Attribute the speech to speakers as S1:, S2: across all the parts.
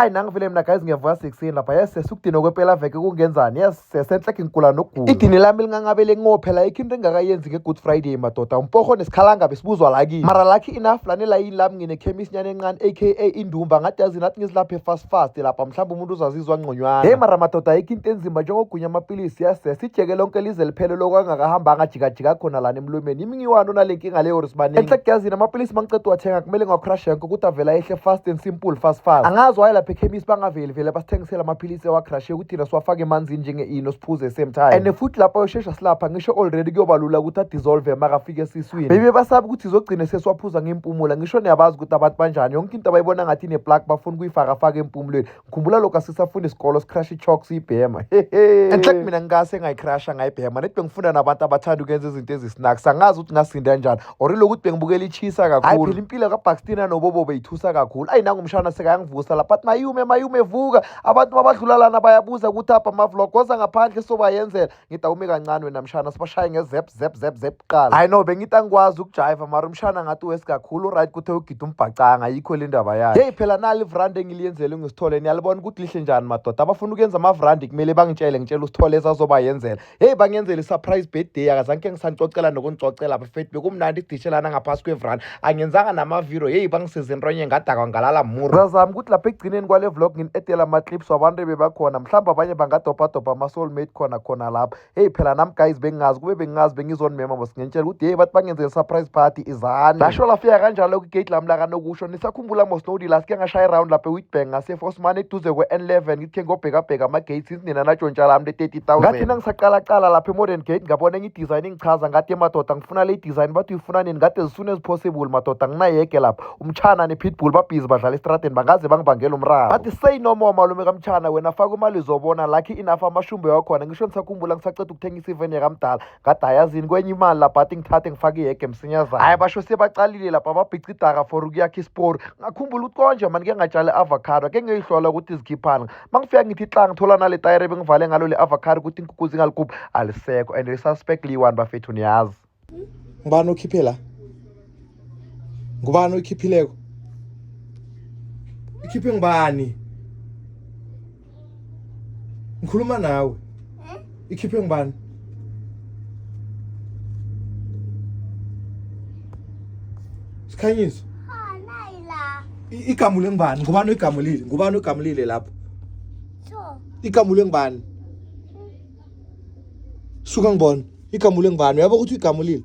S1: Ayi nangivele mina guys, ngiyavuka sekuseni lapha. Yes, sukudinwa kwempela veke kungenzani. Yes, senhleke ngigula nokugula. Idini lami lingangabele ngo phela ayikho into engakayenzi nge-Good Friday madoda. Umpoho nesikhalanga besibuzwa la kimi. Mara lucky enough lana elayini lami nginekhemisi nyana encane aka indumba, ngathi yazi nathi ngizilaphe fast fast lapha, mhlawumbe umuntu uzazizwa ngconywana. Hey mara madoda, ayikho into enzima njengogunya amapilisi. Yes, sijeke lonke lize liphele lokho angakahambanga jikajika khona lana emlomeni. Yimi ngiwani onale nkinga leyo sibaningi. Enhle yazini amapilisi mangiceda uwathenga kumele ngiwacrushe yonke ukuthi avela ehle fast and simple fast fast. Angazi waye lapha ekhemisi bangaveli vele basithengisele amaphilisi ewacrushe ukuthi thina siwafake emanzini njenge-ino siphuze same time. And futhi lapha ayoshesha silapha ngisho already kuyoba lula ukuthi adissolve makafika esiswini. Bebe basabi ukuthi izogcine sesiwaphuza ngempumula. Ngisho niyabazi ukuthi abantu banjani, yonke into abayibona ngathi ine-plug bafuna ukuyifakafaka empumulweni. Ngikhumbula lokhu asisafunda isikolo sicrush i-chalk siyibhema. Enhle mina ngingase ngayicrusha ngayibhema nethi bengifunda nabantu abathanda ukuyenza izinto ezisnacks, angazi ukuthi ngasinda kanjani or ilokuthi bengibukela ichisa kakhulu. Hayi phela impilo kaBaxtina noBobo beyithusa kakhulu. Ayi nangu umshana sekayangivusa lapha athi mayume mayume vuka, abantu mabadlula lana bayabuza ukuthi apha ama-vlog woza ngaphandle sobayenzela. Ngithi awume kancane wena mshana, sibashaye nge-zep zep zep zep kuqala. Hayi no, bengithi angikwazi ukujayiva mara umshana ngathi wesi kakhulu right kuthe ugida umbhacanga, ayikho le ndaba yakhe. Hey phela nali ivrandi engiliyenzele ngisithole, niyalibona ukuthi lihle njani madoda. Abafuna ukuyenza amavrandi kumele bangitshele, ngitshele usithole ezazobayenzela. Hey bangenzele i-surprise birthday, akazange ngisanicocela nokunicocela bafethu, bekumnandi sidishelana ngaphasi kwevrandi, angenzanga namaviro. Hey bangisize intronye ngadakwa ngalala muru. Ngazama ukuthi lapha ekugcineni kwale vlog ngini-edela ama-clips wabantu ebebakhona, mhlawumbe abanye bangadobhadobha ama-soulmate khona khona lapha. Hey phela nami guys bengingazi, kube bengingazi bengizonimema mos ngentshela ukuthi hey bathi bangenzele surprise party izani. Lasho lafika kanjalo kwigate lami lakanokusho. Nisakhumbula mos nodi la sike ngashaya iround lapha eWitbank ngase-Fosman eduze kwe-N11, ngithi khe ngobhekabheka ama-gates since nina natshontsha lami le-30 000. Ngathi nangisaqalaqala lapha e-Modern Gate ngabona enye i-design ingichaza, ngathi madoda ngifuna le design, bathi uyifuna nini? Ngathi as soon as possible madoda, nginayege lapha. Umtshana ne-pitbull babhizi badlala estradeni, bangaze bangibangela umraro. Bathi say no more malume kamtshana, wena faka imali uzobona. Lucky enough amashumbe wakhona, ngisho nisakhumbula ngisaceda ukuthengisa iveni yakamdala, ngathi ayazini kwenye imali lapha, athi ngithathe ngifake ihege msinyazana. Hayi basho sebacalile lapha babhica idaka for ukuyakha isipori. Ngakhumbula ukuthi konje mani ke ngatshala i-avocado, ke ngiyoyihlola ukuthi zikhiphani. Mangifika ngithi xa ngithola nale tayere bengivale ngalo le avocado ukuthi inkukhu zingaligubhi, alisekho. And le-suspect liyi-one bafethu, niyazi.
S2: Ngubani okhiphe la? Ngubani oyikhiphileko? Ikhiphe ngubani? Ngikhuluma nawe. Ikhiphe ngubani? Sikhanyiso. Igamule ngubani? Ngubani oyigamulile? Ngubani oyigamulile lapho? Igamule ngubani? Suka ngibona. Igamule ngubani? Uyabo ukuthi uyigamulile?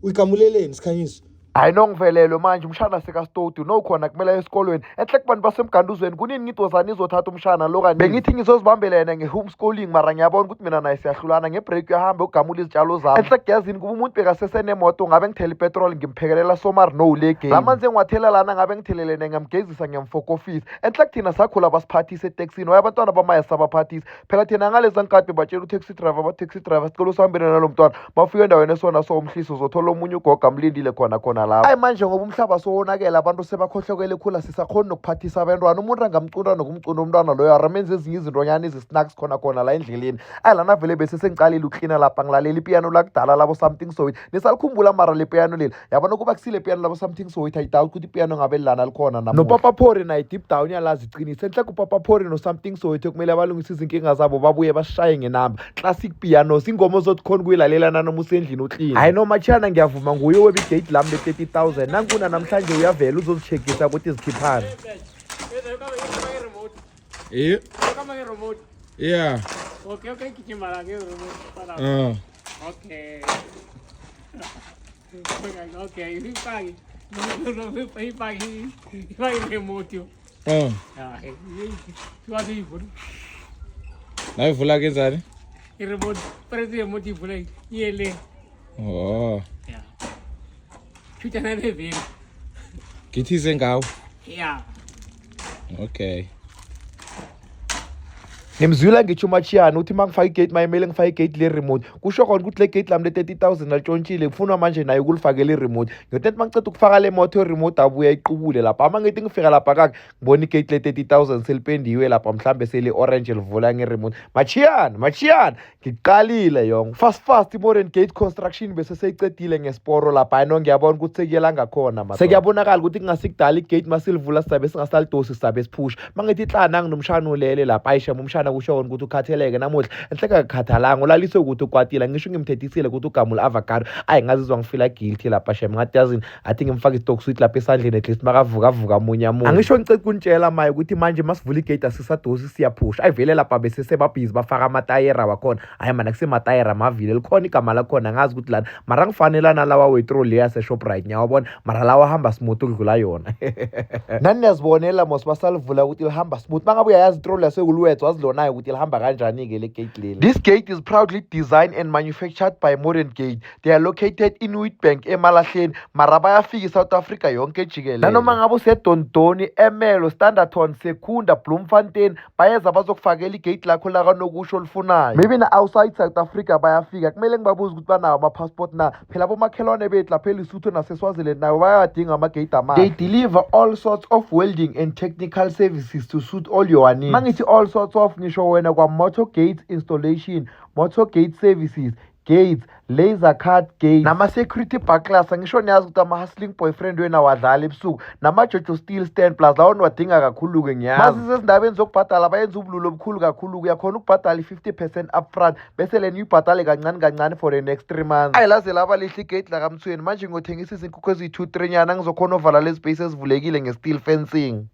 S2: Uyigamuleleni Sikhanyiso?
S1: Hayi nongivelelwe manje umshana sekastodi no khona kumele aye esikolweni. Enhle kubantu basemganduzweni kunini ngidozana izothatha umshana lo kani. Bengithi ngizozibambela yena nge-homeschooling mara ngiyabona ukuthi mina naye siyahlulana ngebreak uyahamba ugamula izitshalo zami. Enhle kuyazini kuba umuntu bekasesenemoto ngabe ngithela ipetrol ngimphekelela somar no le game. La manzi engiwathela lana ngabe ngithelelene ngiyamgezisa ngiyamfokofisa. Enhle kuthina sakhula basiphathisa etekisini waye abantwana bamaya sabaphathisa. Phela thina ngaleza nkati batshela u-taxi driver, ba-taxi driver sicela usihambele nalo mntwana, mawufika endaweni esona so umhlisi uzothola omunye ugogo amlindile khona khona lapho. Ayi manje ngoba umhlaba sowonakele abantu sebakhohlokele khula sisakhoni nokuphathisa abantwana, umuntu angamcunda nokumcunda umntwana loyo aramenze ezinye izintonyana izi-snacks khona khona la endleleni. Ayi lana vele bese sengicalile uklina lapha ngilalela ipiyano lakudala labo Something Soweto. Nisalikhumbula mara le piyano leli? Yabona kuba kusile piyano labo Something Soweto, I doubt ukuthi ipiyano ngabe lana likhona namuhla. NoPapa Phori naye deep down uyalazi iqiniso. Enhle kuPapa Phori no Something Soweto kumele balungise izinkinga zabo babuye basishaye ngenamba. Classic pianos, ingoma ozothi khona ukuyilalela nanoma usendlini uklina. Hayi noma Chana ngiyavuma nguye oweba igate lami le-30 000. Nankuna namhlanje uyavela uzozicheckisa ukuthi zikhiphani.
S2: Eh, yeah.
S3: Okay, gijima la nge-remote.
S2: Ah.
S3: Okay. Okay, ifake. Ifake ifake remote.
S2: Ah.
S3: Ya, sikwazi uyivula.
S2: Nayivula kenzani?
S3: I-remote, press i-remote ivula iye le.
S2: Oh.
S3: Ya. Shutha naleveni.
S2: Ngithize ngawo.
S3: Ya.
S2: Okay.
S1: Nimzwile ngitsho uMachiyana uthi uma ngifaka igate mayimele ngifake igate le-remote. Kusho khona ukuthi le gate lami le-30,000 alitshontshile, kufunwa manje naye ukulifakela i-remote. Ngiyothi uma ngiceda ukufaka le moto i-remote abuye ayiqubule lapha. Uma ngithi ngifika lapha kakhe ngibona igate le-30,000 selipendiwe lapha, mhlambe seli-orange livula nge-remote. Machiyana, Machiyana, ngiqalile yonke. Fast fast i-Modern Gate Construction bese seyicedile ngesiporo lapha. No, ngiyabona ukuthi sekuyela ngakhona madoda. Sekuyabonakala ukuthi kungasikudala igate masilivula sizabe singasalidosi, sizabe siphusha. Mangithi hla nangu nomshana ulele lapha, ayishem umshana kusho kona ukuthi ukhatheleke namuhla. Enhleke akakhathalanga, ulaliswe ukuthi ukwatile. Ngisho ngimthethisile ukuthi ugamula avocado. Ayi, ngazizwa ngifila guilty lapha shem. Ngathi yazini, athi ngimfake i-stock sweet lapha esandleni, at least makavuka avuka amunye amunye. Angisho ngicela ukunitshela maye ukuthi manje masivula igate asisadosi, siyaphusha. Ayivele lapha bese sebabhizi bafaka amatayera wakhona. Hayi mana, kusematayera amavili, likhona igama lakhona, angazi ukuthi lana mara ngifanelana lawa wetroli yase-Shoprite, ngiyawabona, mara lawa ahamba smooth ukudlula yona. Nani niyazibonela mos basalivula ukuthi lihamba smooth. Mangabe uyayazi itroli yaseWoolworths, wazilonayo ukuthi lihamba kanjani-ke le gate leli. This gate is proudly designed and manufactured by Modern Gate. They are located in Witbank, eMalahleni, mara bayafika i-South Africa yonke jikelele. Nanoma ngabe useDondoni, Ermelo, Standerton, Secunda, Bloemfontein, bayeza bazokufakela igate lakho lakanokusho olufunayo. Maybe na-outside South Africa bayafika. Kumele ngibabuze ukuthi banawo ama-passport na. Phela abomakhelwane bethu lapha eLesotho naseSwaziland nawo bayawadinga amagate amahle. They deliver all sorts of welding and technical services to suit all your needs. Mangithi all sorts of, ngisho wena kwa-motor gates installation, motor gate services, gates, laser cut gates, nama-security bucklers. Angisho niyazi ukuthi ama-hustling boyfriend wena wadlala ebusuku, nama-jojo steel stand plus lawo niwadinga kakhulu-ke, ngiyazi. Masisezindabeni zokubhadala, bayenza ubululo obukhulu kakhulu. Uyakhona ukubhadala i-50% upfront, bese lena uyibhadale kancane kancane for the next 3 months. Ayi, laze laba lihle igate lakamthweni. Manje ngiyothengisa izinkukhu eziyi-2 3 nyana, ngizokhona uvala lezi space ezivulekile nge-steel fencing.